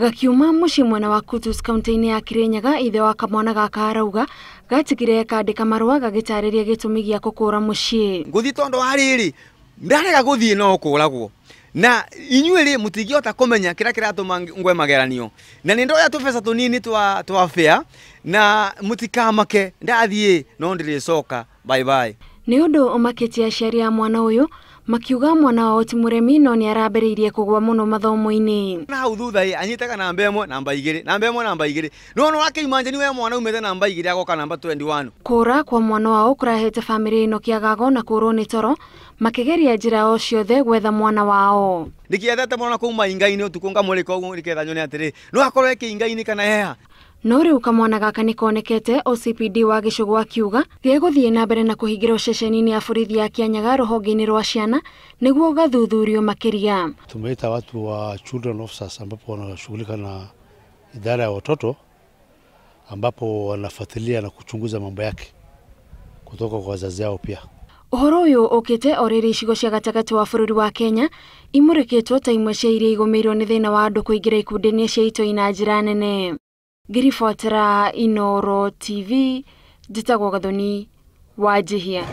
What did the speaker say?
Gakiuma muciĩ mwena wa Kutus kaunti-inĩ ya Kirinyaga, ithe wa kamwana gaka arauga gatigire kandĩka marũa gagĩtarĩria gĩtũmi gĩa kũkũra mũciĩ. Ngũthiĩ tondũ wa rĩrĩ, ndarega gũthiĩ no kũragwo. Na inyuĩ rĩ mũtingĩhota kũmenya kĩrĩa kĩratũma ngwe mageranio. Na nĩ ndoya tũbeca tũnini twa fare na mũtikamake, ndathiĩ no ndĩrĩcoka, bye bye. Nĩ ũndũ ũmakĩtie aciari a mwana ũyũ makiuga mwana wao ti mũremi no nĩ arambĩrĩirie kũgwa mũno mathomo-inĩ. Na hau thutha ĩ anyitaga namba 1, namba 2, namba 1, namba 2. No no akĩimagine we mwana umĩte namba 2 agoka namba 21. Kũra kwa mwana wao kũrahete bamĩrĩ ĩno kĩagago na kũrwo nĩ toro makĩgeria njĩra o ciothe gwetha mwana wao. Ndikĩethete mwana kũu mainga-inĩ ũtukũ ngamũrĩka ũguo nĩketha nyone atĩrĩ, no akorwo e kĩinga-inĩ kana heha. No rĩu kamwana gaka nĩ konekete, OCPD wa Gĩcũgũ akiuga gegũthiĩ na mbere na kũhingĩrwo ceceni-inĩ ya borithi ya Kianyaga rũhonge-inĩ rwa ciana nĩguo gathuthurio makĩria. Tumeita watu wa children officers ambapo wanashughulika na idara ya watoto ambapo wanafuatilia na kuchunguza mambo yake kutoka kwa wazazi wao pia. Ũhoro ũyũ ũkĩte o rĩrĩ icigo cia gatagatĩ wa bũrũri wa Kenya imũrĩkĩtwo ta imwe cia iria igũmĩirwo nĩ thĩna wa andũ kũingĩra ikundi-inĩ cia itoi na njĩra nene. Ngĩribotera Inooro TV, njĩtagwo Gathoni Wanjihia.